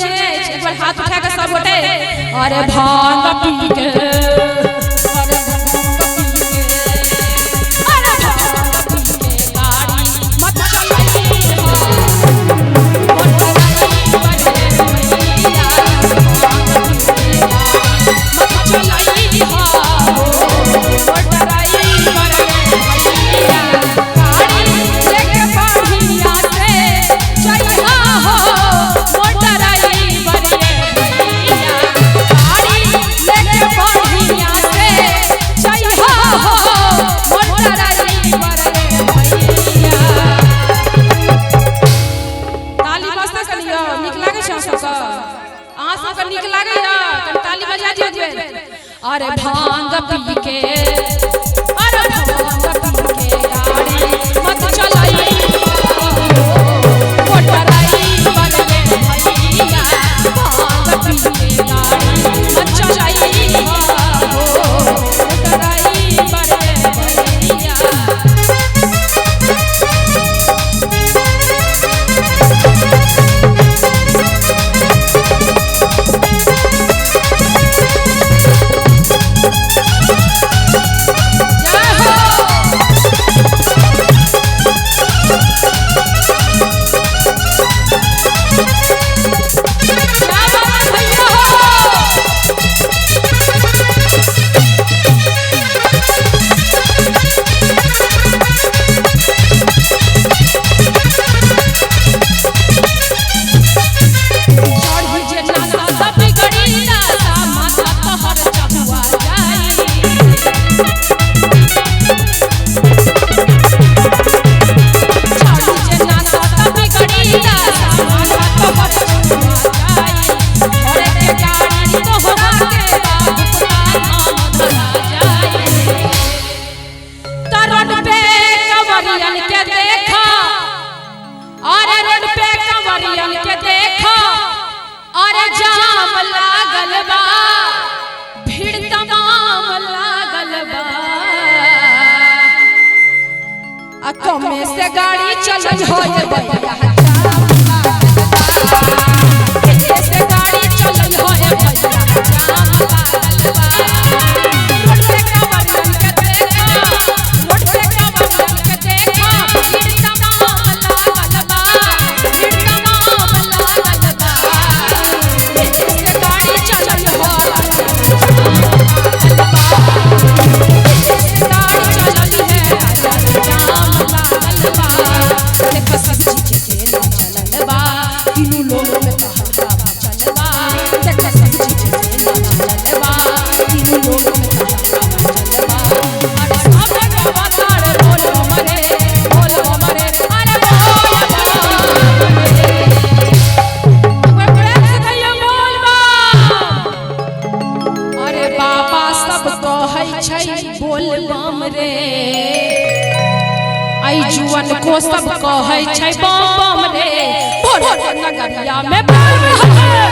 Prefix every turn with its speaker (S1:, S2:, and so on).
S1: जे अछि, एक बार हाथ उठा के सब गोटे। अरे भांग पी के, अरे भांग पी के, अरे भांग पी के गाड़ी मत चलैहा, मोटराई बड़े भैया, भांग पी के गाड़ी मत चलैहा हो, मोटराई बड़े भैया, गाड़ी लेके बढ़िया से जइहा हो, मोटराई बड़े भैया, गाड़ी लेके बढ़िया से जइहा हो, मोटराई बड़े भैया। ताली बजतै कनी यौ, नीक लागै छै अहाँ सबके? अहाँ सबके नीक लागैया? कनी ताली बजा दियौ एक बेर। अरे भांग पी के, अरे भांग पी के गाड़ी मत चलैहा हो, मोटराई बड़े भैया, भांग पी के गाड़ी मत चलैहा हो, मोटराई बड़े भैया। जय हो। क्या बात भैया हो। चढ़ी जे नासा सब बिगड़ी दासा, माथा तोहर चहुआ जाई। चढ़ी जे नासा सब बिगड़ी दासा, माथा तोहर चहुआ जाई। घरे के गाड़ी तोहरा के बाबू नाम धरा जाई। त रोड पे कंवरियन के देखा, अरे रोड पे कंवरियन के देखा, अरे जाम लागल बा, भीड़ तमाम लागल बा, आ कमे से गाड़ी चलई हो ये भैया, जाम लागल बा, कमे से गाड़ी चलई हो ये भैया, जाम लागल बा। रोड पे कंवरियन के देखा, रोड पे कंवरियन के देखा, भीड़ तमाम लागल बा, भीड़ तमाम लागल बा, धीरे से गाड़ी चलई हो, जाम लागल बा, धीरे से गाड़ी चलई है, जाम लागल बा। देख सब चीज के ना चलल बा, तीनू लोग में तहलका मचल बा, देख सब चीज के ना चलल बा, तीनू लोग में तहलका मचल बा। अरे सब गवातार बोल मरे, बोल मरे, अरे बोल मरे। एक बार प्रेम से कहियो बोल बम। अरे बाबा सब कहै छै बोल बम रे, आई जुअन को सब कहै छै बम बम रे, भोला नगरिया में बोल बम रे।